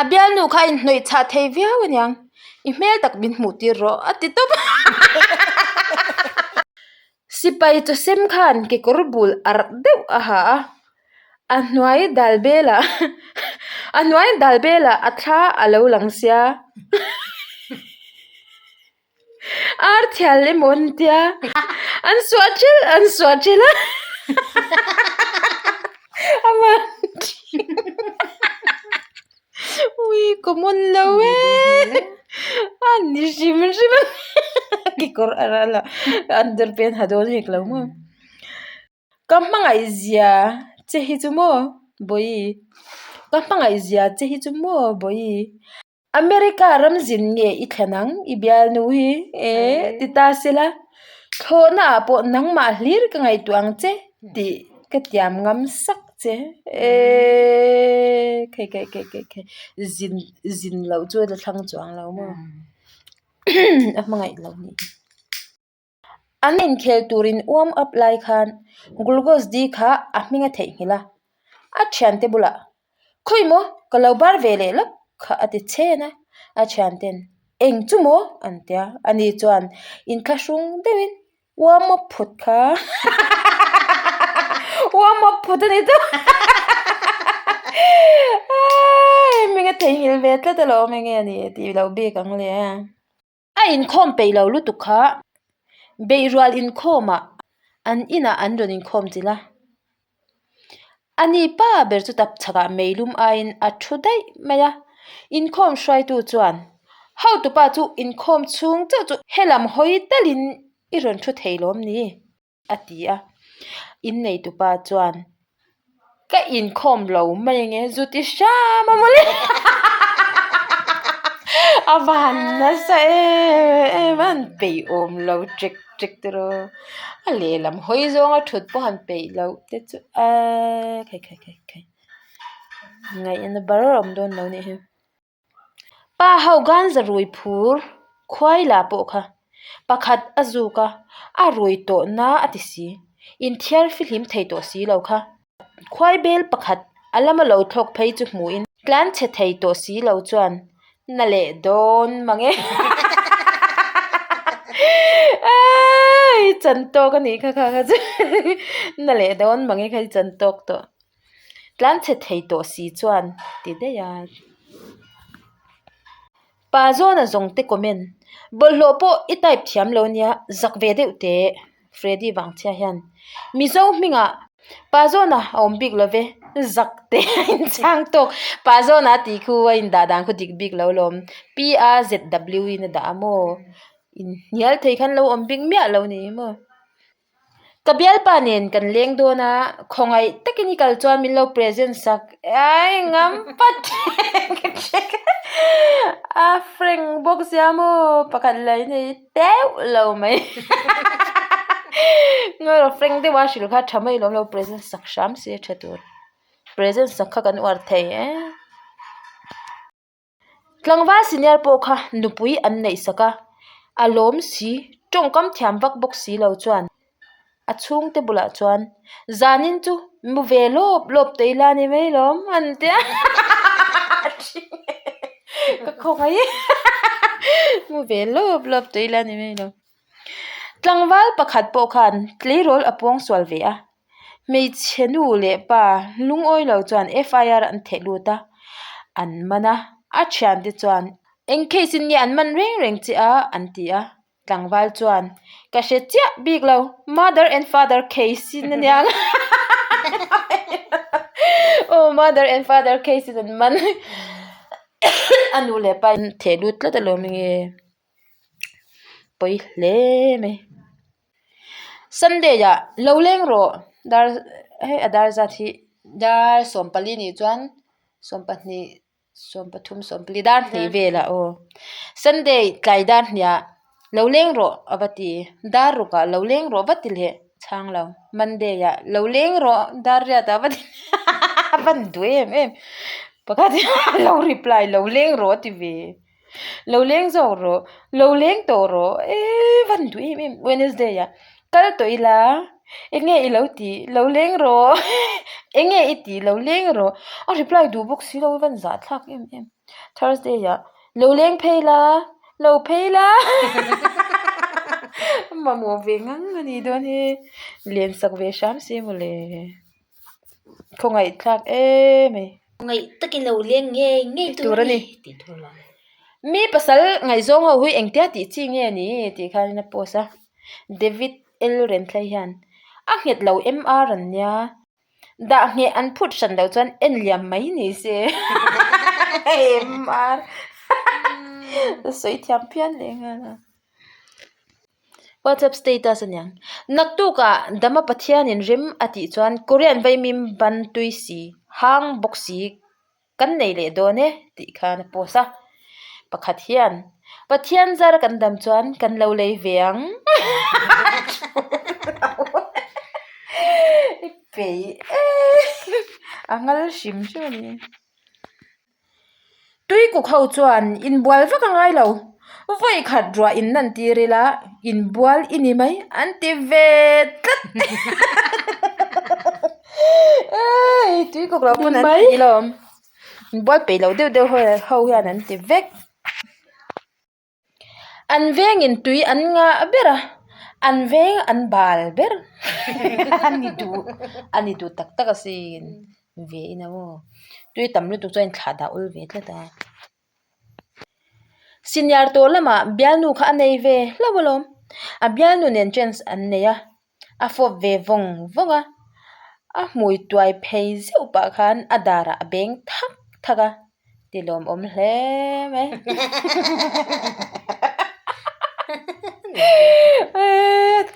A bialnu kha a inhnawih chhah thei viau aniang, i hmel tak min hmuh tir rawh a ti tawp a. Sipai chaw sem khan kekawr bul arh deuh a ha a, a hnuai dal belah a hnuai dal belah a thla a lo lang sia. Ar thial emaw an tia an suah thelh an suah thelh a a man ui common lo e a ni hrim hrim a kekawr a ral a underpant ha dawn hek lo maw ka hmangaih zia che hi chu maw bawihi ka hmangaih zia che hi chu maw bawihi. America ram zin nge i thlen ang i bialnu hi eh ti ta sela thlawhna ah pawh nangmah hlir ka ngaihtuah ang che tih ka tiam ngam sak che eh khei khei khei khei khei zin zin loh chu a la thlang chuang lo maw a hmangaih lo nih hi. An inkhel turin warm up lai khan Glucose D kha a hming a theihnghilh a, a thiante bulah, Khawi maw, ka lo bar ve leh lawk kha a ti chhen a, a thianten, Eng chu maw? an ti a, ani chuan inthlahrung deuhin, Warm up phut kha warm up phut a ni chu hming a theihnghilh ve tlat alawm enge a ni tih lo bik ang le. A inkhawm peih lo lutuk kha beihrual inkhawmah an inah an rawn inkhawm chilh a, a ni pa ber chu tap chhakah meilum aiin a thu daih mai a, inkhawm hruaitu chuan hotupa chu inkhawm chhung chauh chu helam hawi talin i rawn thu thei lawm ni? a ti a, inneitupa chuan ka inkhawm lo mai ange zu ti hram a mawle a van nasa em em a han peih awm lo ṭek ṭek te rawh a lehlam hawi zawnga ṭhut pawh han peih loh te chu eee khai khai khai khai ngaihna ber a awm dawn lo nih hi. Pa ho ganza rui phur khuai la pawh kha pakhat a zuk a, a rui tawh na a ti si, inthiar fihlim thei tawh si lo kha. Khuai bel pakhat a lama lo thlawk phei chu hmuhin tlan chhe thei tawh si lo chuan na leh dawn mang e. Aii chan tawk a nih kha kha kha chu na leh dawn mang e kha i chan tawk tawh. Tlan chhe thei tawh si chuan ti daih a. Pa zawna zawng te comment, Bawlhhlawh pawh i type thiam lo nia, zak ve deuh teh Freddy Vangchhia hian Mizo hmingah Pa zawna a awm bik lo ve, zak teh a inchhang tawk. Pa zawna a tih khu a indah dan khu dik bik lo lawm, PAZW in a dah a maw? Inhnial thei khan lo awm bik miah lo ni maw? Ka bialpa nen kan leng dawn a, khawngaih takin i kal chuan min lo present sak ai ngam pat a frank bawk sia maw pakhat la inei teuh lo mai ngawi frank deuh a hrilh kha tha mai lawm lo present sak hram se tha tur present sak kha kan uar thei em. Tlangval senior pawh kha nupui an neih sak a, a lawm si, tawngkam thiam vak bawk si lo chuan a chhungte bulah chuan zanin chu mu ve lawp lawp teh ila ni mai lawm an ti a ka khawngaih e mu ve lawp lawp teh ila ni mai lawm. Tlangval pakhat pawh khan tleirawl a pawngsual ve a. Hmeichhe nu leh pa lungawi lo chuan FIR an theh lut a, an man a, a thiante chuan eng case in nge an man reng reng che a an ti a, tlangval chuan ka hre chiah bik lo mother and father case in ania aw mother and father case in an man a nu leh pa in theh lut tlat alawm enge pawi hle mai. Sunday ah lo leng rawh dar hei a dar zat hi dar 14 nih chuan 12 13 14 dar hnih velah aw Sunday tlai dar hnih ah lo leng rawh a va ti dar ruk ah lo leng rawh va ti leh chhang lo Monday ah lo leng rawh dar riat ah va ti a van duh em em pakhat hian a lo reply lo leng rawh a ti ve. Lo leng zawk rawh, lo leng tawh rawh eee van duh em em Wednesday ah kal tawh ila. Enge i lo tih? Lo leng rawh. Enge i tih? Lo leng rawh. A reply duh bawk si lo a van zahthlak em em. Thursday ah lo leng phei la, lo phei la mamawh ve ngang a nih dawn hi. Len sak ve hram se mawle. Khawngaihthlak em mai. Ngaih takin lo leng ngei ngei tur a ni tih tur lo. Mi pasal ngaihzawng ho hi engtia tih chi nge ni tih khanin a post a. David L Renthlei hian a nghet lo MR an nia. Dah ngheh an phut hran loh chuan en liam mai ni se. MR sawi thiam phian leh nghal a. WhatsApp status a niang. Naktukah Dama Pathianin rem a tih chuan Korean vaimim ban tui si, hang bawk si kan nei leh dawn e tih khan a post a. Pakhat hian Pathian zara kan dam chuan kan lo lei ve ang. I peih e a ngal hrim hrim a ni. Tuikuk ho chuan inbual vak a ngai lo, vawi khat ruah in nan tir ila inbual i ni mai an ti ve tlat. Eii tuikuk lo pawn an ti lawm, inbual peih lo deuh deuh ho hian an ti vek. An vengin tui an ngah ber a, an veng an bal ber a ni duh a ni duh tak tak asin ve in aw tui tam lutuk chuan thlah dah ul ve tlat a. Senior tawh lamah bialnu kha a nei ve hlauh alawm, a bialnu nen chance an nei a, a fawp ve vawng vawng a, a hmui tuai phei zeuh pah khan a darah a beng thak thak a. Ti lawmawm hle mai.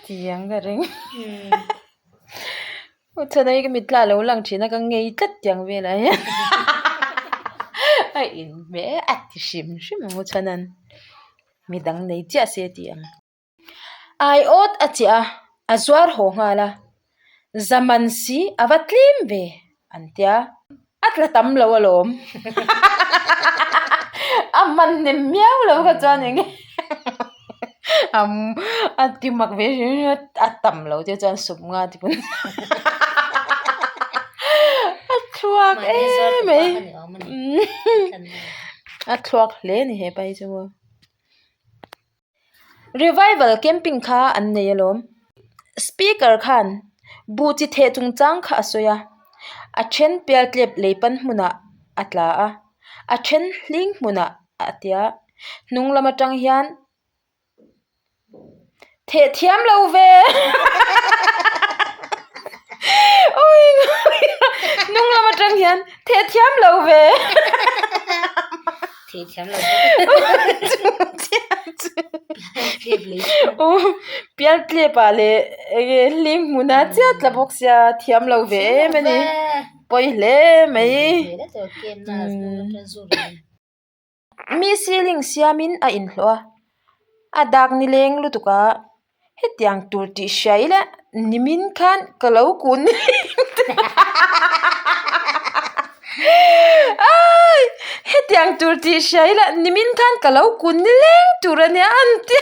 Tiang ka ring. U chhan ka mitla lo lang thin a ka ngei tlat tiang velah hian. A inhmeh a ti hrim hrim ang u chhanan midang nei chiah se tih ang. Aiawt a chiah a, a zuar haw nghal a, zaman si a va tlem ve an tia, a tla tam lo alawm a hman hnem miau lo kha chuan eng nge a ti mak ve hrim hrim a, a tam lo te chuan sawp nga ti pawn a thluak em mai a thluak hle a ni hepa hi chu maw. Revival camping kha an nei alawm. Speaker khan buh chi theh chungchang kha a sawi a, a then pialtlep lei pan hmunah a tla a, a then hling hmunah a tia. Hnung lam atang hian theh thiam lo ve hnung lam atang hian theh thiam lo ve. Pialtlep ah leh enge hlim hmun a chiah tla bawk sia thiam lo ve em a ni pawi hle mai mi ceiling siamin a inhlawh a a dak ni leng lutuk a. Hetiang tur tih hria ila nimin khan ka lo kun ai hetiang tur tih hria ila nimin khan ka lo kun nileng tur a nia an ti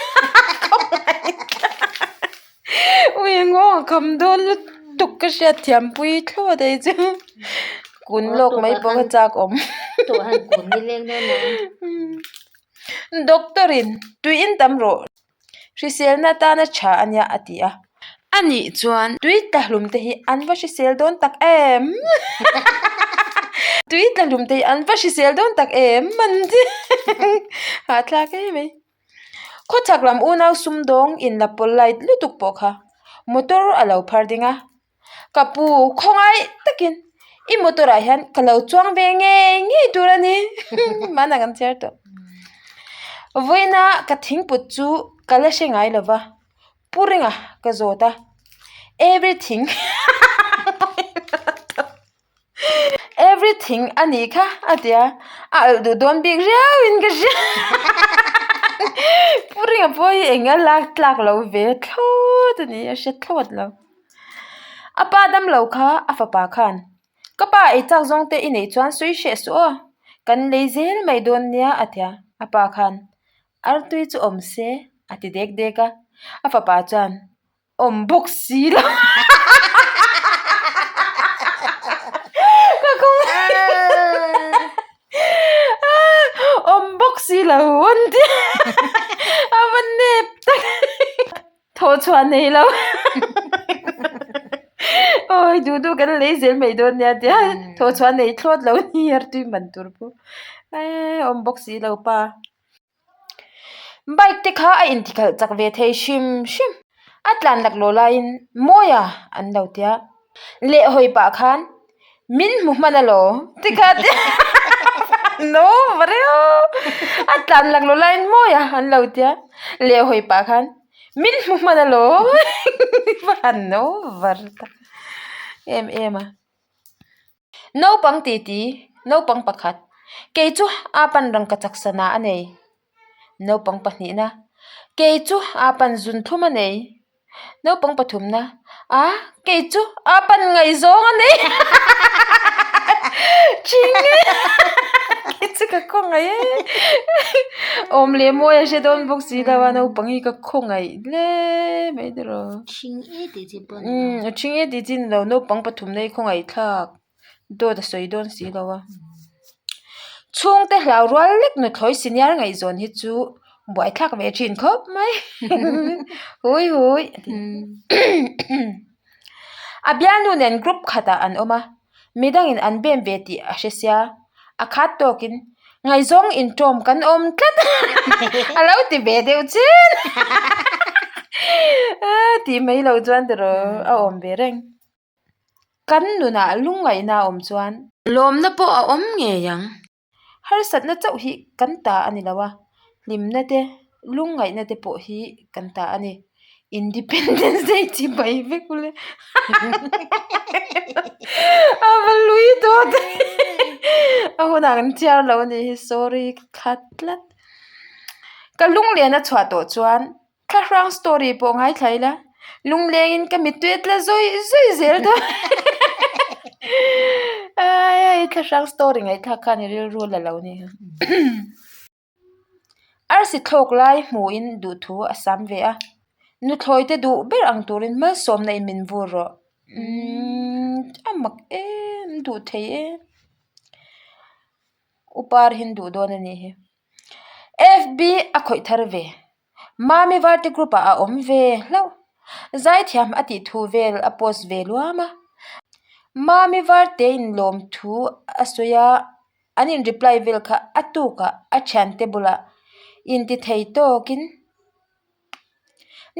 ui nghawng a kham dawn lutuk ka hriat thiam pui thlawt ei chu kun lawk mai pawh ka chak awm doctor in tui in tam rawh. Hriselna atana tha a nia a ti a. A nih chuan tui tla hlum te hi an va hrisel dawn tak em? Tui tla hlum te hi an va hrisel dawn tak em? An ti hahthlak em mai. Khawchhak lam unau sumdawng inla polite lutuk pawh kha motor a lo phar ding a. Ka pu khawngaih takin i motor ah hian ka lo chuang ve ngei ngei tur a ni hmanah kan chhiar tawh vawiina ka thingput chu ka la hre ngai lova pu ringa ka zawt a everything Everything a nih kha a ti a, a alh duh dawn bik riau in ka hria Pu Ringa pawh hi eng a lak tlak lo ve thlawt a ni a hre thlawt lo. A pa damlo kha a fapa khan ka pa ei chak zawng te i neih chuan sawi hreh suh aw kan lei zel mai dawn nia a ti a, a pa khan artui chu awm se a ti dek dek a, a fapa chuan awm bawk si lo. si lo an ti a va nep tak thawh chhuah nei lo awi duh duh kan lei zel mai dawn nia tia thawh chhuah nei thlawt lo ni artui man tur pawh eee awm bawk si lo pa. Bike te kha a intikhalh chak ve thei hrim hrim. A tlan laklawh laiin Mawia an lo tia. Leh hawi pah khan min hmu hman alaw tikha no va reu. A tlan laklawh laiin Mawia an lo tia. Leh hawi pah khan min hmu hman alaw va han no var tak em em a. Naupang titi, naupang pakhat, kei chu a pan rangka chak sana a nei. Naupang pahnihna, kei chu a pan zun thum a nei. Naupang pathumna, a kei chu a pan ngaihzawng a nei. Ching e kei chu ka khawngaih e. Awm leh mawi a hre dawn bawk si lo a naupang hi ka khawngaih hle mai tiraw. Ching e tih chi pawh a ni lo. Umm a ching e tih chi a ni lo naupang pathumna hi khawngaih thlak dawt a sawi dawn si lo a. Chhungte hlau rual lek nuthlawi senior ngaihzawn hi chu buaithlak ve thin khawp mai hui hui a bialnu nen group khatah an awm a midangin an bem ve tih a hre sia a khat tawkin ngaihzawng intawm kan awm tlat a lo ti ve deuh chin tih mai loh chuan tiraw a awm ve reng. Kan nunah lungngaihna a awm chuan. Lawmna pawh a awm ngei ang. Harsatna chauh hi kan ta a ni lo a, hlimna te, lungngaihna te pawh hi kan ta a ni. Independence Day chi mai vek ule. A va lui dawt a hunah kan chhiar lo a nih hi sorry ka thla tlat. Ka lunglen a chhuah tawh chuan Thlahrang story pawh ngaithla ila lunglengin ka mittui a tla zawih zawih zel dawn ai thlahrang story ngaihthlak khan i rilru la lo ni arsi thlawk lai hmuhin duhthu a sam ve a nuthlawi te duh ber ang turin malsawmna in min vur rawh umm a mak em duh thei em upa hi an duh dawn a nih hi. Fb a khawih thar ve. Mami Varte group ah a awm ve hlauh. Zaithiam a tih thu vel a post ve luam a. Mami Varte in lawm thu a sawi a, an in reply vel kha a tuk ah a thiante bulah inti thei tawkin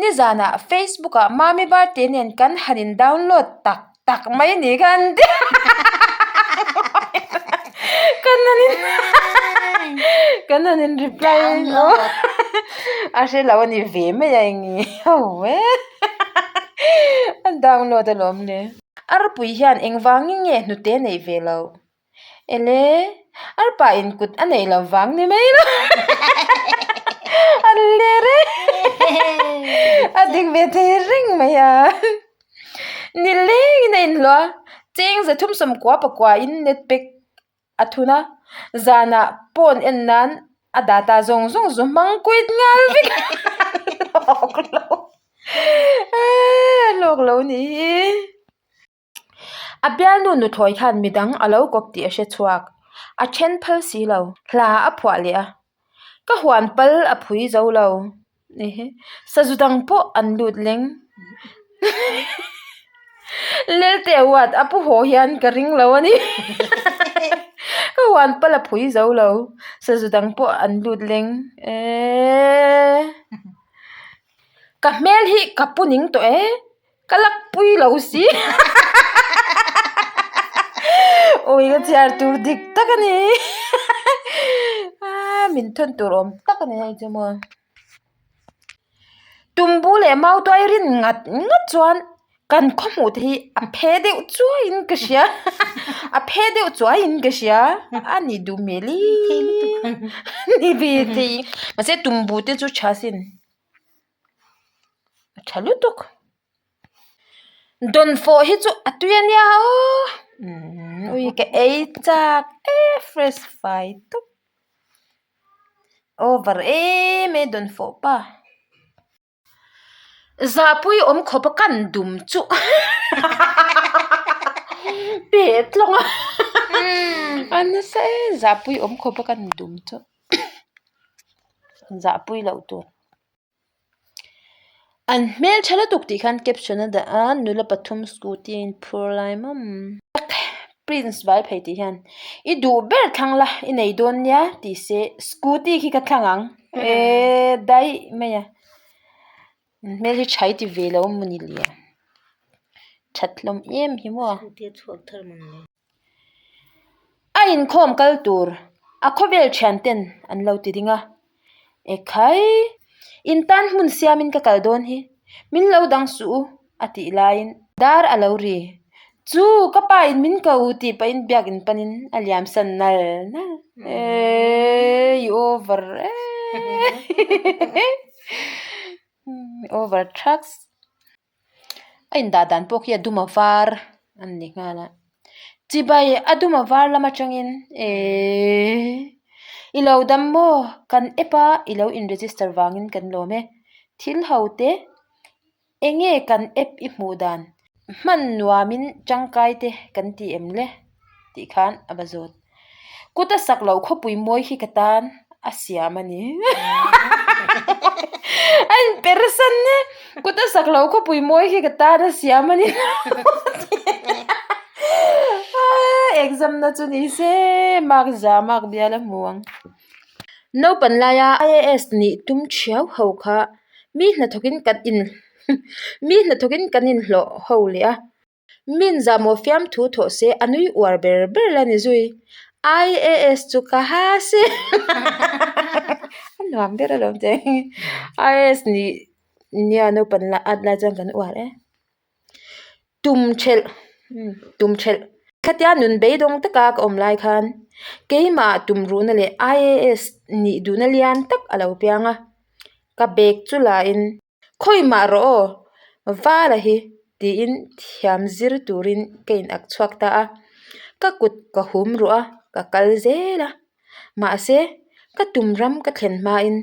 Nizanah Facebook ah Mami Birthday nen kan han in download tak tak mai ni kha an ti kan han in kan han in reply a hre lo a ni ve mai a eng nge ho e a download alawm le. Arpui hian engvangin nge hnute neih ve loh? Ele, arpa in kut a neih loh vang ni mai lo. An ler e. A dik ve thei reng mai a. Ni lengin a inhlawh a, cheng zathum sawmkua pakua in net pack a thun a, zanah phone en nan a data zawng zawng zu hmang kuit nghal vek a. Lawk lo. Lawk lo nih hi. A bialnu nuthlawi khan midang a lo kawp tih a hre chhuak. A then phal si lo. Hla a phuah leh a. Ka huan pal a phui zo lo. Sazu dang pawh an lut leng. Lelte uat a pu haw hian ka ring lo a ni. Ka huan pal a phui zo lo. Sazu dang pawh an lut leng. Eeee. Ka hmel hi ka pu ning tawh e. Ka lak pui lo si awi ka chhiar tur dik tak a ni min thawn tur awm tak a ni hei chu maw tumbu leh mautuai rin ngat ngat chuan kan khaw hmuh te hi a phe deuh chuai in ka hria a phe deuh chuai in ka hria a ni duh hmel i ni ve thei mahse tumbu te chu tha sin. A tha lutuk. Dawnfawh hi chu a tui a nia aw. Ui ka ei chak e fresh fai tawp. Over em e dawnfawh pa. Zahpui awm khawp a kan dum chu peh tlawng a. A nasa e zahpui awm khawp a kan dum chu. Zahpui loh tur. An hmeltha lutuk tih khan caption a dah a, nula pathum scooty a inphur lai mawm. Prince vai phei tih hian i duh ber thlang la i nei dawn nia tih se scooty khi ka thlang ang eee daih mai a. An hmel hi tha i ti ve lo a mawni le that hlawm em hi maw. A inkhawm kal tur a khawvel thian ten an lo ti ding a, Ekhai, in tan hmun siamin ka kal dawn hi, min lo dang suh u a tih laiin dar a lo ri, Chu ka pa in min ko tih pahin biakin panin a liam san nal nal, Eeii i over eeii over thaks. A indah dan pawh khi a dum a var a ni nghal a chibai a dum a var lam atangin ehh i lo dam maw kan app a i lo in register vangin kan lawm e thil ho te eng nge kan app i hmuh dan hman nuamin tangkai te kan ti em le tih khan a va zawt. Kut a sak loh khawpui mawi hi ka tan a siam a ni. A inpersan e. Kut a sak loh khawpui mawi hi ka tan a siam a ni. Exam na chu ni se mark za mark bial a hmu ang. Naupan laia IAS nih tum thiau ho kha mi hnathawkin kan in mi hnathawkin kan inhlawh ho leh a. Min zahmawh fiamthu thawh se a nui uar ber ber la ni zui. IAS chu ka ha se a nuam ber alawm che. IAS nih nia naupan la at lai chuan kan uar e. Tum thelh tum thelh khatia nun beidawng taka ka awm lai khan keimah tumruhna leh IAS nih duhna lian tak a lo piang a, ka bag chu la in. Khawi mah rawh aw, Vala hi tiin thiam zir turin ka in ak chhuak ta a, ka kut ka hum ruh a, ka kal zel a. Mahse, ka tum ram ka thlen hmain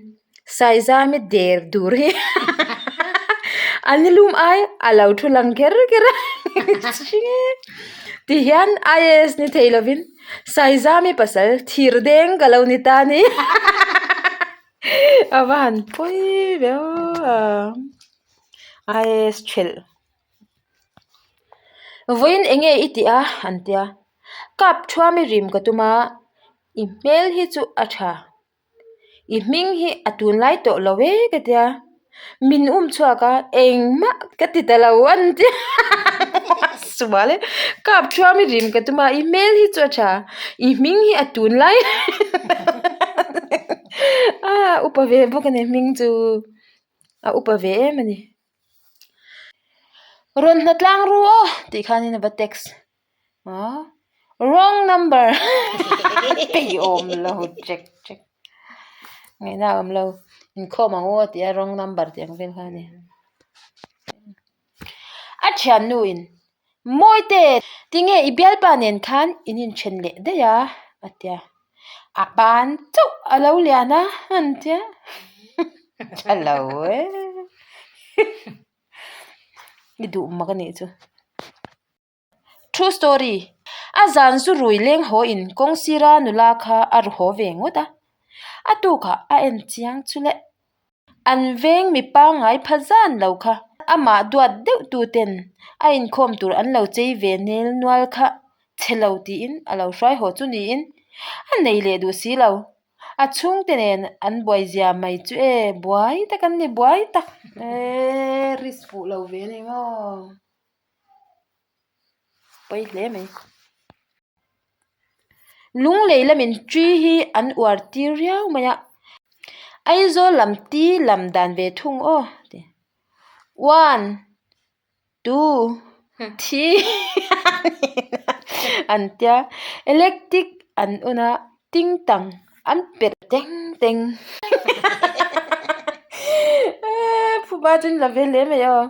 Saizami der dur hi a ni lum ai a lo thu lang kher kher a ti hian IAS ni thei lovin Saizami pasal thir deng ka lo ni ta a ni. A va han pawi ve aw IAS thelh vawiin eng nge i tih a an tia kap thuam i rim ka tum a i hmel hi chu a tha i hming hi a tunlai tawh lo e ka tia min um chhuak a engmah ka ti ta lo an tia sual e kap thuam i rim ka tum a i hmel hi chu a tha i hming hi a tunlai a upa ve bawk a ni hming chu a upa ve em a ni rawn hna tlang ru aw tih khanin a va text ah wrong number peihawm lo chek chek ngaihna a awm lo inkhawm ang u a ti a wrong number tih ang vel kha a ni a thiannu in Mawite tinge i bialpa nen khan in inthen leh daih a a tia a ban chauh a lo lian a an tia tha lo e i duh mak a nih chu. True story, A zan zu rui leng haw in kawng sira nula kha a ru haw ve ngawt a, a tukah a en chiang chu le. An veng mi pangngai pha zan lo kha amah duat deuh tu ten a inkhawm tur an lo chei ve nel nual kha chhe lo tiin a lo hruai haw chu niin a nei leh duh si lo. A chhungte nen an buai zia mai chu e, buai tak an ni buai tak e, risk fuh lo ve a ni maw. Pawi hle mai. Lunglei lamin ṭi hi an uar tir riau mai a. Aizawl lam ti lam dan ve thung aw ti. One two three an tia electric an on a ting tang an perh teng teng phuba chu an la ve hle mai aw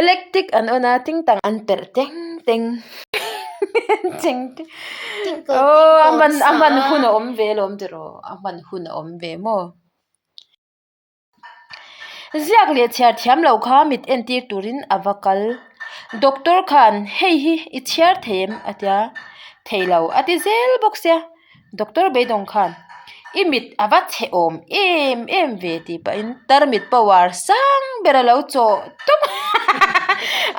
electric an on a ting tang an perh teng teng aw a hman a hman hun a awm ve alawm tiraw a hman hun a awm ve maw. Ziak leh chhiar thiam lo kha mit entir turin a va kal. Doctor khan hei hi i chhiar thei em? a tia. Thei lo a ti zel bawk sia. Doctor beidawng khan. I mit a va chhe awm em em ve tih pahin tarmit power sang ber a lo chawh tawp a,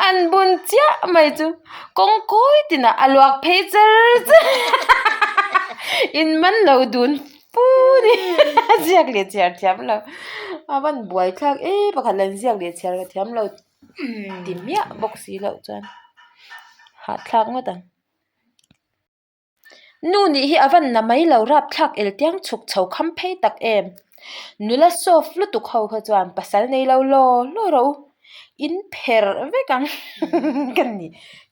an bun chiah mai chu kawng kawi tinah a luak phei char char in man lo dun fu ni a ziak leh chhiar thiam lo a van buai thlak em pakhat la inziak leh chhiar ka thiam lo ti miah bawk si loh chuan hahthlak ngawt ang. Nu nih hi a van na mai lo rapthlak el tiang chhuk chho kham phei tak em. Nula soft lutuk ho kha chuan pasal nei lo law law rawh u. In pherh vek ang ka ni.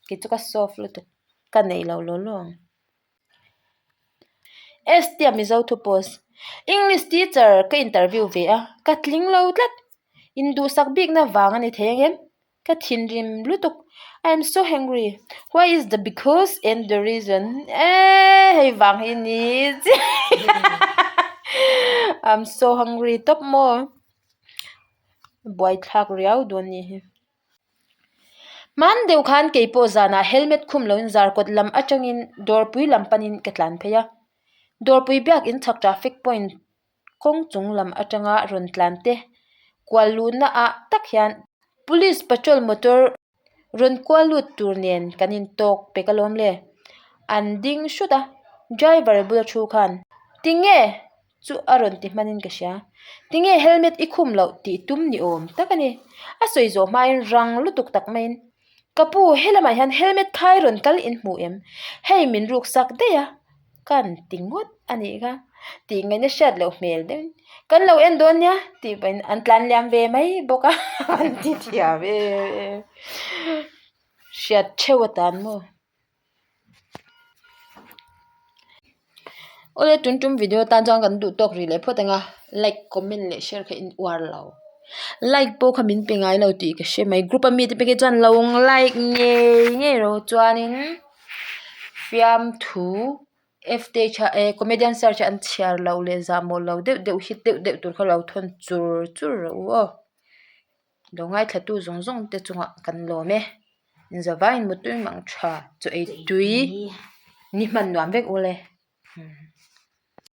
Kei chu ka soft lutuk ka nei lo law law ang. Estia Mizo thu post. English teacher ka interview ve a, ka tling lo tlat. Induhsak bikna vang a ni thei ang em? Ka thinrim lutuk I am so hungry why is the because and the reason eee hei vang hi ni I am so hungry tawp maw buaithlak riau dawn ni hi hman deuh khan keipawh zanah helmet khum loin zarkawt lam atangin dawrpui lam panin ka tlan phei a dawrpui biakin chhak traffic point kawng chung lam atanga rawn tlan te kual luhna ah tak hian police patrol motor rawn kual lut tur nen kan in tawk pek alawm le an ding hrut a driver bula thu khan tinge chu a rawn ti hman in ka hria tinge helmet i khum loh tih tum ni awm tak a ni a sawi zawh hmain rang lutuk tak maiin ka pu helamah hian helmet khai rawn kal in hmu em hei min ruk sak daih a. Ka han ti ngawt a nih kha tih ngaihna hriat loh hmel deuh in kan lo en dawn nia tih pahin an tlan liam ve mai bawk a an ti thiam em em hriat theuh atan maw. Awle tun tum video tan chuan kan duh tawk rih leh phawt ang a like comment leh share kha in uar lo like pawh kha min pe ngai lo tih ka hre mai group a mite phei chuan lo like ngei ngei rawh chuanin. Fiamthu fth a eh comedian search a an chhiar loh leh zahmawh lo deuh deuh hit deuh deuh tur kha lo thawn chur chur rawh u aw. Lo ngaithla tu zawng zawng te chungah kan lawm e. Inzavaiin mutui mang tha chaw ei tui ni hman nuam vek ule.